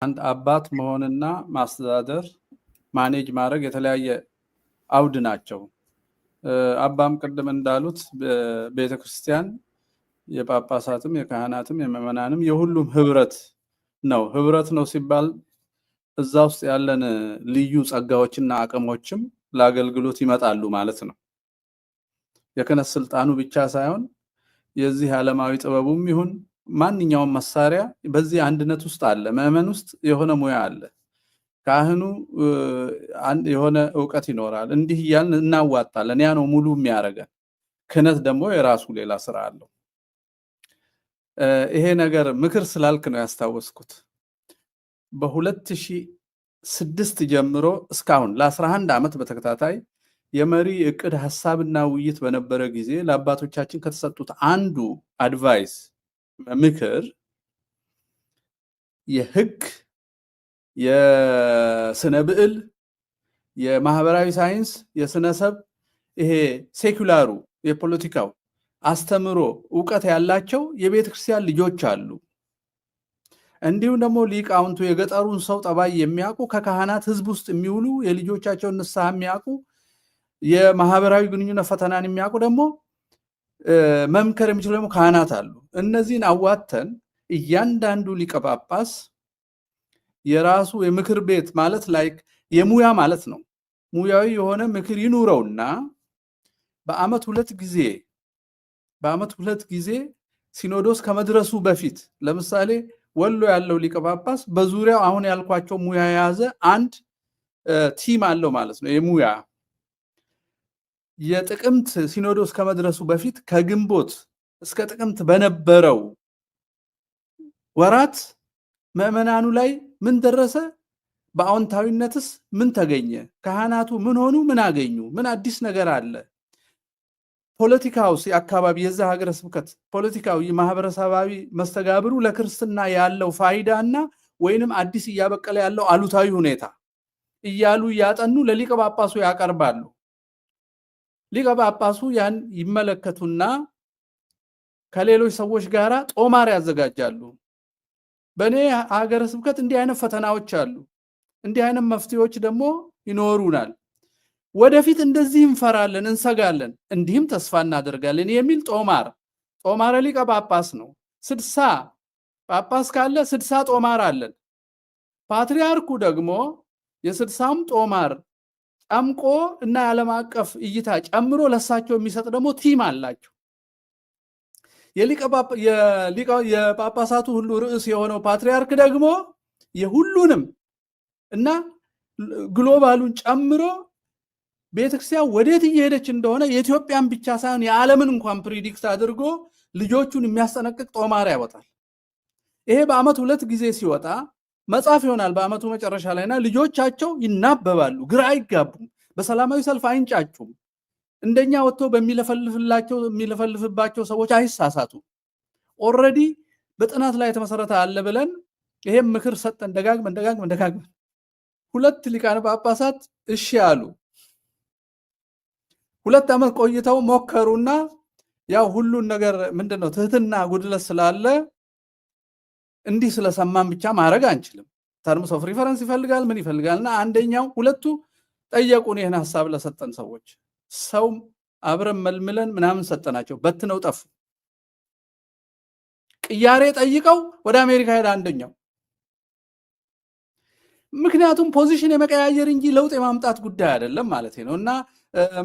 አንድ አባት መሆንና ማስተዳደር፣ manage ማድረግ የተለያየ አውድ ናቸው። አባም ቅድም እንዳሉት ቤተክርስቲያን የጳጳሳትም፣ የካህናትም፣ የምዕመናንም የሁሉም ህብረት ነው። ህብረት ነው ሲባል እዛ ውስጥ ያለን ልዩ ጸጋዎችና አቅሞችም ለአገልግሎት ይመጣሉ ማለት ነው። የክህነት ስልጣኑ ብቻ ሳይሆን የዚህ ዓለማዊ ጥበቡም ይሁን ማንኛውም መሳሪያ በዚህ አንድነት ውስጥ አለ። ምዕመን ውስጥ የሆነ ሙያ አለ። ካህኑ የሆነ እውቀት ይኖራል። እንዲህ እያልን እናዋጣለን። ያ ነው ሙሉ የሚያደርገን። ክህነት ደግሞ የራሱ ሌላ ስራ አለው። ይሄ ነገር ምክር ስላልክ ነው ያስታወስኩት። በ2006 ጀምሮ እስካሁን ለ11 ዓመት በተከታታይ የመሪ እቅድ ሀሳብና ውይይት በነበረ ጊዜ ለአባቶቻችን ከተሰጡት አንዱ advice፣ ምክር፣ የህግ፣ የስነ ብዕል፣ የማህበራዊ ሳይንስ፣ የስነሰብ፣ ይሄ secular ኡ፣ የፖለቲካው አስተምሮ እውቀት ያላቸው የቤተ ክርስቲያን ልጆች አሉ። እንዲሁም ደግሞ ሊቃውንቱ የገጠሩን ሰው ጠባይ የሚያውቁ፣ ከካህናት ህዝብ ውስጥ የሚውሉ፣ የልጆቻቸውን ንስሐ የሚያውቁ፣ የማህበራዊ ግንኙነት ፈተናን የሚያውቁ፣ ደግሞ መምከር የሚችሉ ደግሞ ካህናት አሉ። እነዚህን አዋተን እያንዳንዱ ሊቀ ጳጳስ የራሱ የምክር ቤት ማለት like የሙያ ማለት ነው። ሙያዊ የሆነ ምክር ይኑረውና በአመት ሁለት ጊዜ ሲኖዶስ ከመድረሱ በፊት ለምሳሌ ወሎ ያለው ሊቀ ጳጳስ በዙሪያው አሁን ያልኳቸው ሙያ የያዘ አንድ team አለው ማለት ነው። የሙያ የጥቅምት ሲኖዶስ ከመድረሱ በፊት ከግንቦት እስከ ጥቅምት በነበረው ወራት ምዕመናኑ ላይ ምን ደረሰ? በአዎንታዊነትስ ምን ተገኘ? ካህናቱ ምን ሆኑ? ምን አገኙ? ምን አዲስ ነገር አለ? ፖለቲካውስ፣ የአካባቢ የዛ ሀገረ ስብከት ፖለቲካዊ ማህበረሰባዊ መስተጋብሩ ለክርስትና ያለው ፋይዳ እና ወይንም አዲስ እያበቀለ ያለው አሉታዊ ሁኔታ እያሉ እያጠኑ ለሊቀ ጳጳሱ ያቀርባሉ። ሊቀ ጳጳሱ ያን ይመለከቱና ከሌሎች ሰዎች ጋር ጦማር ያዘጋጃሉ። በእኔ ሀገረ ስብከት እንዲህ አይነት ፈተናዎች አሉ፣ እንዲህ አይነት መፍትሄዎች ደግሞ ይኖሩናል። ወደፊት እንደዚህ እንፈራለን፣ እንሰጋለን፣ እንዲህም ተስፋ እናደርጋለን የሚል ጦማር፣ ጦማረ ሊቀ ጳጳስ ነው። 60 ጳጳስ ካለ 60 ጦማር አለን። ፓትርያርኩ ደግሞ የ60ም ጦማር ጨምቆ እና የዓለም አቀፍ እይታ ጨምሮ ለሳቸው የሚሰጥ ደግሞ team አላቸው። የጳጳሳቱ ሁሉ ርዕስ የሆነው ፓትርያርክ ደግሞ የሁሉንም እና global ኡን ጨምሮ ቤተክርስቲያን ወዴት እየሄደች እንደሆነ የኢትዮጵያን ብቻ ሳይሆን የዓለምን እንኳን predict አድርጎ ልጆቹን የሚያስጠነቅቅ ጦማር ያወጣል። ይሄ በአመት ሁለት ጊዜ ሲወጣ መጽሐፍ ይሆናል በአመቱ መጨረሻ ላይና ልጆቻቸው ይናበባሉ፣ ግራ አይጋቡም፣ በሰላማዊ ሰልፍ አይንጫጩም፣ እንደኛ ወጥቶ በሚለፈልፍላቸው የሚለፈልፍባቸው ሰዎች አይሳሳቱም። Already በጥናት ላይ የተመሰረተ አለ ብለን ይሄም ምክር ሰጠን፣ ደጋግመን ደጋግመን ደጋግመን። ሁለት ሊቃነ ጳጳሳት እሺ አሉ። 2 ዓመት ቆይተው ሞከሩና ያው ሁሉን ነገር ምንድን ነው ትህትና ጉድለት ስላለ እንዲህ ስለሰማን ብቻ ማድረግ አንችልም። Terms of reference ይፈልጋል፣ ምን ይፈልጋል እና አንደኛው ሁለቱ ጠየቁን። ይህን ሀሳብ ለሰጠን ሰዎች ሰው አብረን መልምለን ምናምን ሰጠናቸው። በትነው ጠፉ። ቅያሬ ጠይቀው ወደ አሜሪካ ሄደ አንደኛው። ምክንያቱም position የመቀያየር እንጂ ለውጥ የማምጣት ጉዳይ አይደለም ማለት ነው። እና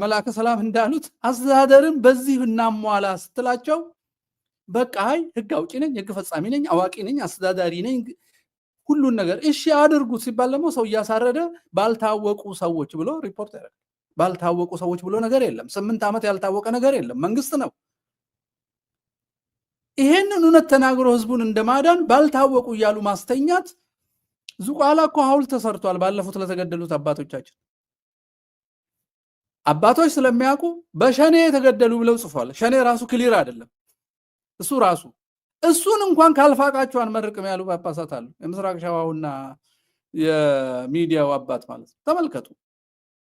መላከ ሰላም እንዳሉት አስተዳደርን በዚህ እናሟላ ስትላቸው በቃ አይ ህግ አውጪ ነኝ፣ ህግ ፈጻሚ ነኝ፣ አዋቂ ነኝ፣ አስተዳዳሪ ነኝ፣ ሁሉን ነገር እሺ አድርጉት ሲባል ደግሞ ሰው እያሳረደ ባልታወቁ ሰዎች ብሎ ሪፖርት ያደርጋል። ባልታወቁ ሰዎች ብሎ ነገር የለም። 8 ዓመት ያልታወቀ ነገር የለም። መንግስት ነው። ይሄንን እውነት ተናግሮ ህዝቡን እንደማዳን ባልታወቁ እያሉ ማስተኛት። ዝቋላ እኮ ሐውልት ተሰርቷል። ባለፉት ለተገደሉት አባቶቻችን አባቶች ስለሚያውቁ በሸኔ የተገደሉ ብለው ጽፏል። ሸኔ ራሱ clear አይደለም። እሱ ራሱ እሱን እንኳን ካልፋቃችሁ አንመርቅም ያሉ ጳጳሳት አሉ። የምስራቅ ሸዋውና የሚዲያው አባት ማለት ነው። ተመልከቱ።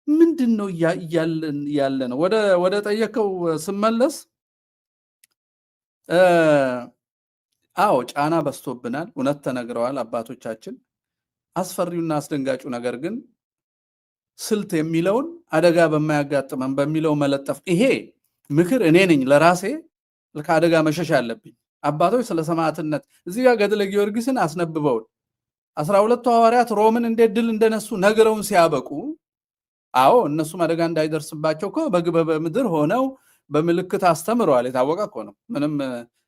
ምንድን ነው እያለ ነው? ወደ ጠየከው ስመለስ፣ አዎ ጫና በዝቶብናል። እውነት ተነግረዋል አባቶቻችን። አስፈሪውና አስደንጋጩ ነገር ግን ስልት የሚለውን አደጋ በማያጋጥመን በሚለው መለጠፍ፣ ይሄ ምክር እኔ ነኝ ለራሴ ከአደጋ መሸሽ አለብኝ። አባቶች ስለ ሰማዕትነት እዚህ ጋር ገድለ ጊዮርጊስን አስነብበውን 12ቱ ሐዋርያት ሮምን እንዴት ድል እንደነሱ ነግረውን ሲያበቁ፣ አዎ እነሱም አደጋ እንዳይደርስባቸው እኮ በምድር ሆነው በምልክት አስተምረዋል። የታወቀ እኮ ነው። ምንም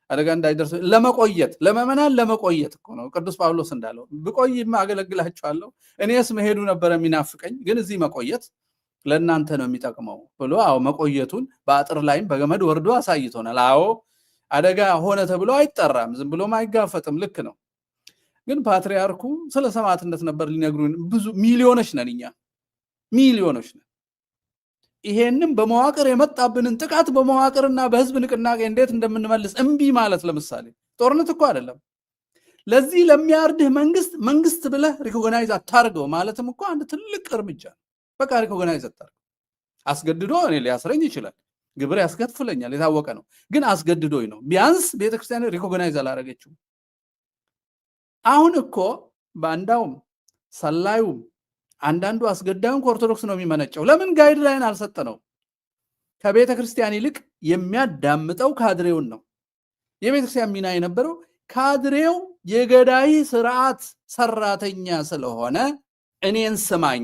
አደጋ እንዳይደርስ ለመቆየት፣ ለምዕመናን ለመቆየት እኮ ነው። ቅዱስ ጳውሎስ እንዳለው ብቆይማ አገለግላችኋለሁ፣ እኔስ መሄዱ ነበር የሚናፍቀኝ፣ ግን እዚህ መቆየት ለእናንተ ነው የሚጠቅመው ብሎ አዎ መቆየቱን በአጥር ላይም በገመድ ወርዶ አሳይቶናል። አዎ አደጋ ሆነ ተብሎ አይጠራም፣ ዝም ብሎም አይጋፈጥም። ልክ ነው። ግን ፓትርያርኩ ስለ ሰማዕትነት ነበር ሊነግሩን። ብዙ ሚሊዮኖች ነን እኛ፣ ሚሊዮኖች ነን። ይሄንም በመዋቅር የመጣብንን ጥቃት በመዋቅርና በህዝብ ንቅናቄ እንዴት እንደምንመልስ እምቢ ማለት፣ ለምሳሌ ጦርነት እኮ አይደለም። ለዚህ ለሚያርድህ መንግስት መንግስት ብለህ recognize አታርገው ማለትም እኮ አንድ ትልቅ እርምጃ ነው። በቃ recognize አታርገው። አስገድዶ እኔ ሊያስረኝ ይችላል፣ ግብር ያስከፍለኛል፣ የታወቀ ነው። ግን አስገድዶኝ ነው። ቢያንስ ቤተክርስቲያን recognize አላረገችውም። አሁን እኮ ባንዳውም ሰላዩም አንዳንዱ አስገዳዩም ከኦርቶዶክስ ነው የሚመነጨው። ለምን guideline አልሰጠነው? ከቤተ ክርስቲያን ይልቅ የሚያዳምጠው ካድሬውን ነው። የቤተ ክርስቲያን ሚና የነበረው ካድሬው የገዳይ ስርዓት ሰራተኛ ስለሆነ እኔን ስማኝ፣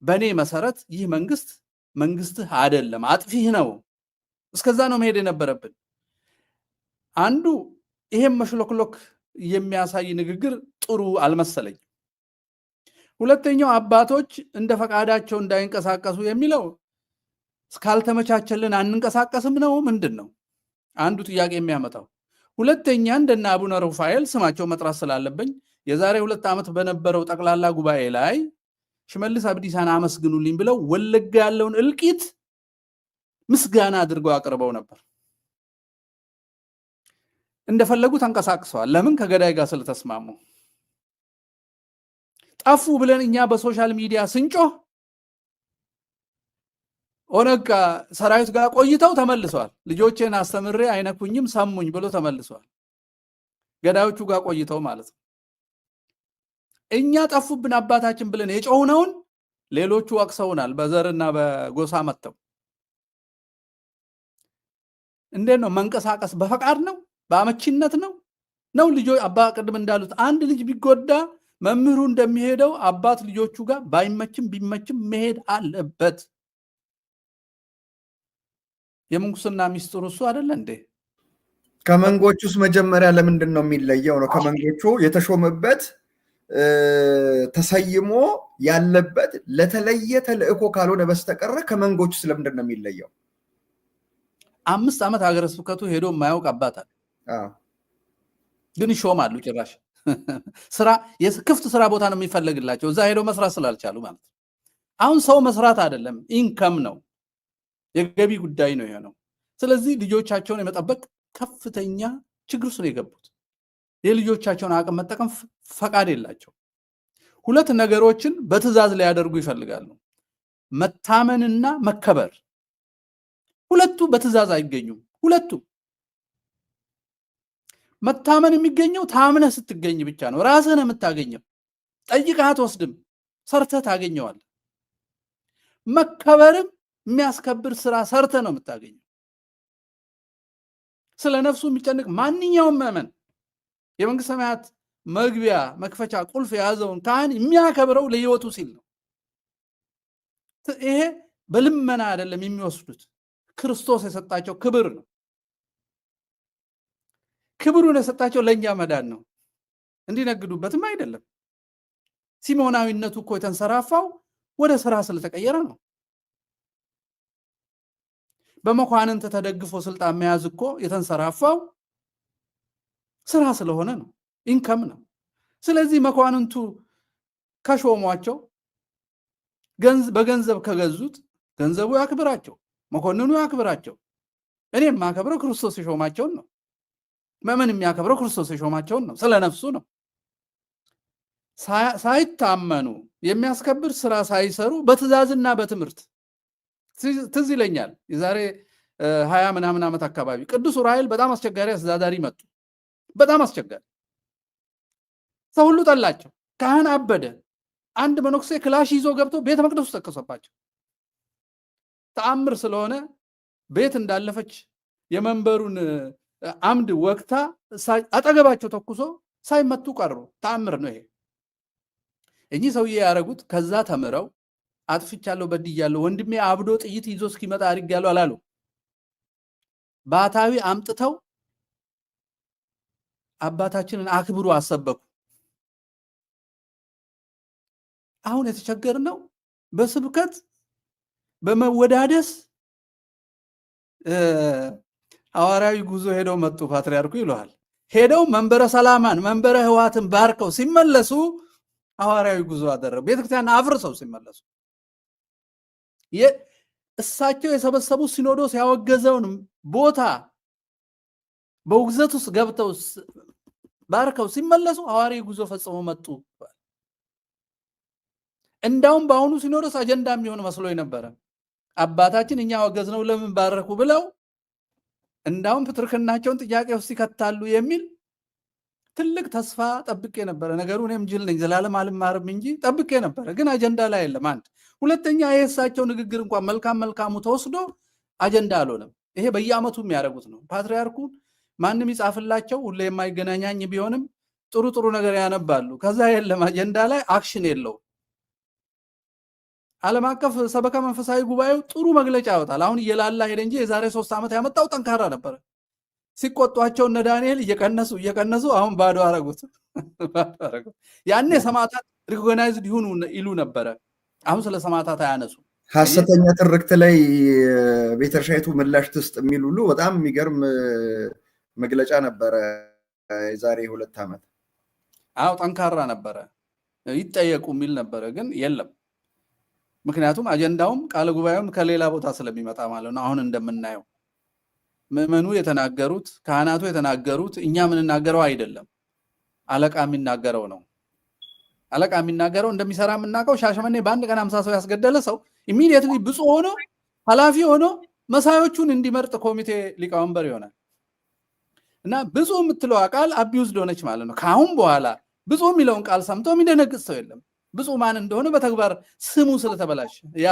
በእኔ መሰረት ይህ መንግስት መንግስትህ አይደለም፣ አጥፊህ ነው። እስከዛ ነው መሄድ የነበረብን። አንዱ ይሄም መሽሎክሎክ የሚያሳይ ንግግር ጥሩ አልመሰለኝም። ሁለተኛው አባቶች እንደ ፈቃዳቸው እንዳይንቀሳቀሱ የሚለው እስካልተመቻቸልን አንንቀሳቀስም ነው ምንድን ነው አንዱ ጥያቄ የሚያመጣው። ሁለተኛ እንደነ አቡነ ሩፋኤል ስማቸው መጥራት ስላለብኝ የዛሬ 2 ዓመት በነበረው ጠቅላላ ጉባኤ ላይ ሽመልስ አብዲሳን አመስግኑልኝ ብለው ወለጋ ያለውን እልቂት ምስጋና አድርገው አቅርበው ነበር። እንደፈለጉ ተንቀሳቅሰዋል። ለምን? ከገዳይ ጋር ስለተስማሙ። ጠፉ ብለን እኛ በ social media ስንጮህ ኦነግ ሰራዊት ጋር ቆይተው ተመልሰዋል። ልጆቼን አስተምሬ አይነኩኝም ሰሙኝ ብሎ ተመልሰዋል። ገዳዮቹ ጋር ቆይተው ማለት ነው። እኛ ጠፉብን አባታችን ብለን የጮህነውን ሌሎቹ ወቅሰውናል። በዘርና በጎሳ መጥተው። እንዴት ነው መንቀሳቀስ? በፈቃድ ነው? በአመቺነት ነው? ነው ልጆች አባ ቅድም እንዳሉት አንድ ልጅ ቢጎዳ መምህሩ እንደሚሄደው አባት ልጆቹ ጋር ባይመችም ቢመችም መሄድ አለበት። የምንኩስና ሚስጥሩ እሱ አይደለ እንዴ? ከመንጎቹስ መጀመሪያ ለምንድን ነው የሚለየው ነው? ከመንጎቹ የተሾመበት ተሰይሞ ያለበት ለተለየ ተልእኮ ካልሆነ በስተቀረ ከመንጎቹስ ለምንድን ነው የሚለየው? 5 ዓመት ሀገረ ስብከቱ ሄዶ የማያውቅ አባት አለ። ግን ይሾማሉ። ጭራሽ ስራ ክፍት ስራ ቦታ ነው የሚፈለግላቸው እዛ ሄዶ መስራት ስላልቻሉ ማለት ነው። አሁን ሰው መስራት አይደለም income ነው፣ የገቢ ጉዳይ ነው የሆነው። ስለዚህ ልጆቻቸውን የመጠበቅ ከፍተኛ ችግር ውስጥ ነው የገቡት። የልጆቻቸውን አቅም መጠቀም ፈቃድ የላቸው። ሁለት ነገሮችን በትዕዛዝ ሊያደርጉ ይፈልጋሉ፣ መታመንና መከበር። ሁለቱ በትዕዛዝ አይገኙም። ሁለቱ መታመን የሚገኘው ታምነህ ስትገኝ ብቻ ነው። ራስህ ነው የምታገኘው። ጠይቀህ አትወስድም፣ ሰርተህ ታገኘዋለህ። መከበርም የሚያስከብር ስራ ሰርተህ ነው የምታገኘው። ስለ ነፍሱ የሚጨንቅ ማንኛውም ምዕመን የመንግስተ ሰማያት መግቢያ መክፈቻ ቁልፍ የያዘውን ካህን የሚያከብረው ለህይወቱ ሲል ነው። ይሄ በልመና አይደለም የሚወስዱት፣ ክርስቶስ የሰጣቸው ክብር ነው። ክብሩን የሰጣቸው ለኛ መዳን ነው፣ እንዲነግዱበትም አይደለም። ሲሞናዊነቱ እኮ የተንሰራፋው ወደ ስራ ስለተቀየረ ነው። በመኳንንት ተደግፎ ስልጣን መያዝ እኮ የተንሰራፋው ስራ ስለሆነ ነው፣ income ነው። ስለዚህ መኳንንቱ ከሾሟቸው በገንዘብ ከገዙት ገንዘቡ ያክብራቸው፣ መኮንኑ ያክብራቸው። እኔ የማከብረው ክርስቶስ የሾማቸውን ነው። ምእመን የሚያከብረው ክርስቶስ የሾማቸውን ነው፣ ስለ ነፍሱ ነው። ሳይታመኑ የሚያስከብር ስራ ሳይሰሩ በትዕዛዝና በትምህርት ትዝ ይለኛል የዛሬ 20 ምናምን ዓመት አካባቢ ቅዱስ ዑራኤል በጣም አስቸጋሪ አስተዳዳሪ መጡ። በጣም አስቸጋሪ፣ ሰው ሁሉ ጠላቸው። ካህን አበደ። አንድ መነኩሴ ክላሽ ይዞ ገብቶ ቤተ መቅደሱ ተከሰባቸው። ተአምር ስለሆነ ቤት እንዳለፈች የመንበሩን አምድ ወቅታ አጠገባቸው ተኩሶ ሳይመቱ ቀሩ። ተአምር ነው ይሄ። እኚህ ሰውዬ ያደረጉት ከዛ ተምረው አጥፍቻለሁ፣ በድያለሁ፣ ወንድሜ አብዶ ጥይት ይዞ እስኪመጣ አድርጌያለሁ አላሉ። ባታዊ አምጥተው አባታችንን አክብሩ አሰበኩ። አሁን የተቸገርነው በስብከት በመወዳደስ ሐዋርያዊ ጉዞ ሄደው መጡ ፓትርያርኩ ይለዋል። ሄደው መንበረ ሰላማን መንበረ ህዋትን ባርከው ሲመለሱ ሐዋርያዊ ጉዞ አደረጉ። ቤተክርስቲያን አፍርሰው ሲመለሱ እሳቸው የሰበሰቡ ሲኖዶስ ያወገዘውን ቦታ በውግዘት ውስጥ ገብተው ባርከው ሲመለሱ ሐዋርያዊ ጉዞ ፈጽመው መጡ። እንዳውም በአሁኑ ሲኖዶስ አጀንዳ የሚሆን መስሎ ነበረ። አባታችን እኛ ወገዝነው ለምን ባረኩ ብለው እንዳውም ፕትርክናቸውን ጥያቄ ውስጥ ይከታሉ የሚል ትልቅ ተስፋ ጠብቄ ነበረ። ነገሩ እኔም ጅል ነኝ ዘላለም አልማርም እንጂ ጠብቄ ነበረ። ግን አጀንዳ ላይ የለም። አንድ ሁለተኛ፣ የእሳቸው ንግግር እንኳን መልካም መልካሙ ተወስዶ አጀንዳ አልሆነም። ይሄ በየዓመቱ የሚያደርጉት ነው። ፓትርያርኩን ማንም ይጻፍላቸው ሁሌ የማይገናኛኝ ቢሆንም ጥሩ ጥሩ ነገር ያነባሉ። ከዛ የለም አጀንዳ ላይ action የለውም። ዓለም አቀፍ ሰበካ መንፈሳዊ ጉባኤው ጥሩ መግለጫ ያወጣል። አሁን እየላላ ሄደ እንጂ የዛሬ 3 ዓመት ያመጣው ጠንካራ ነበረ። ሲቆጧቸው እነ ዳንኤል እየቀነሱ እየቀነሱ አሁን ባዶ አረጉት። ያኔ ሰማዕታት recognized ይሁኑ ይሉ ነበረ። አሁን ስለ ሰማዕታት አያነሱ። ሐሰተኛ ትርክት ላይ ቤተክርስቲያኒቱ ምላሽ ትስጥ የሚል ሁሉ በጣም የሚገርም መግለጫ ነበረ የዛሬ 2 ዓመት። አዎ ጠንካራ ነበረ፣ ይጠየቁ የሚል ነበረ፣ ግን የለም። ምክንያቱም አጀንዳውም ቃለ ጉባኤውም ከሌላ ቦታ ስለሚመጣ ማለት ነው። አሁን እንደምናየው ምዕመኑ የተናገሩት ካህናቱ የተናገሩት እኛ የምንናገረው አይደለም፣ አለቃ የሚናገረው ነው። አለቃ የሚናገረው እንደሚሰራ የምናውቀው ሻሸመኔ በአንድ ቀን 50 ሰው ያስገደለ ሰው immediately ብፁዕ ሆኖ ኃላፊ ሆኖ መሳዮቹን እንዲመርጥ ኮሚቴ ሊቀመንበር ይሆናል። እና ብፁዕ የምትለው ቃል abused ሆነች ማለት ነው። ከአሁን በኋላ ብፁዕ የሚለውን ቃል ሰምቶ የሚደነግጥ ሰው የለም። ብፁዕ ማን እንደሆነ በተግባር ስሙ ስለተበላሸ ያ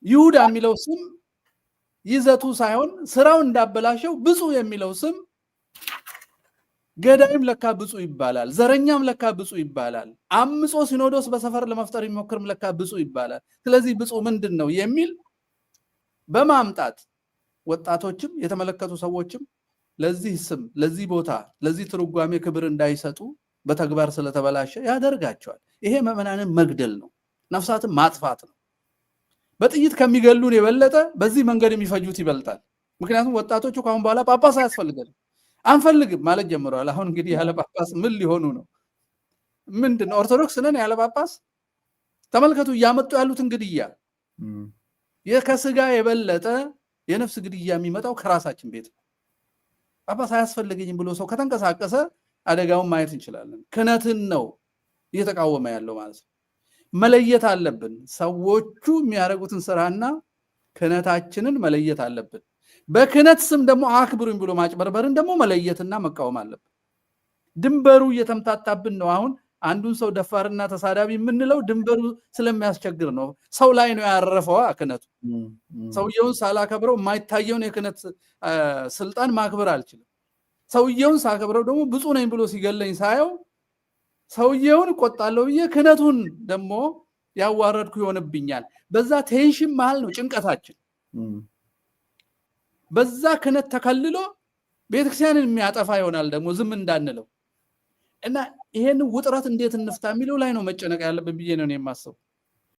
ይሁዳ የሚለው ስም ይዘቱ ሳይሆን ስራው እንዳበላሸው ብፁዕ የሚለው ስም ገዳይም ለካ ብፁዕ ይባላል፣ ዘረኛም ለካ ብፁዕ ይባላል፣ አምጾ ሲኖዶስ በሰፈር ለመፍጠር የሚሞክርም ለካ ብፁዕ ይባላል። ስለዚህ ብፁዕ ምንድን ነው የሚል በማምጣት ወጣቶችም የተመለከቱ ሰዎችም ለዚህ ስም ለዚህ ቦታ ለዚህ ትርጓሜ ክብር እንዳይሰጡ በተግባር ስለተበላሸ ያደርጋቸዋል። ይሄ ምዕመናንን መግደል ነው፣ ነፍሳትን ማጥፋት ነው። በጥይት ከሚገሉን የበለጠ በዚህ መንገድ የሚፈጁት ይበልጣል። ምክንያቱም ወጣቶቹ ከአሁን በኋላ ጳጳስ አያስፈልገንም አንፈልግም ማለት ጀምረዋል። አሁን እንግዲህ ያለ ጳጳስ ምን ሊሆኑ ነው? ምንድን ነው ኦርቶዶክስ ነን ያለ ጳጳስ? ተመልከቱ እያመጡ ያሉትን ግድያ። ከስጋ የበለጠ የነፍስ ግድያ የሚመጣው ከራሳችን ቤት ነው። ጳጳስ አያስፈልገኝም ብሎ ሰው ከተንቀሳቀሰ አደጋውን ማየት እንችላለን። ክህነትን ነው እየተቃወመ ያለው ማለት ነው። መለየት አለብን። ሰዎቹ የሚያደርጉትን ስራና ክህነታችንን መለየት አለብን። በክህነት ስም ደግሞ አክብሩኝ ብሎ ማጭበርበርን ደግሞ መለየትና መቃወም አለብን። ድንበሩ እየተምታታብን ነው። አሁን አንዱን ሰው ደፋርና ተሳዳቢ የምንለው ድንበሩ ስለሚያስቸግር ነው። ሰው ላይ ነው ያረፈው ክህነቱ። ሰውየውን ሳላከብረው የማይታየውን የክህነት ስልጣን ማክበር አልችልም። ሰውየውን ሳከብረው ደግሞ ብፁዕ ነኝ ብሎ ሲገለኝ ሳየው ሰውየውን እቆጣለሁ ብዬ ክህነቱን ደግሞ ያዋረድኩ ይሆንብኛል። በዛ tension መሃል ነው ጭንቀታችን። በዛ ክህነት ተከልሎ ቤተክርስቲያንን የሚያጠፋ ይሆናል ደግሞ ዝም እንዳንለው እና ይሄን ውጥረት እንዴት እንፍታ የሚለው ላይ ነው መጨነቅ ያለብን ብዬ ነው የማስበው።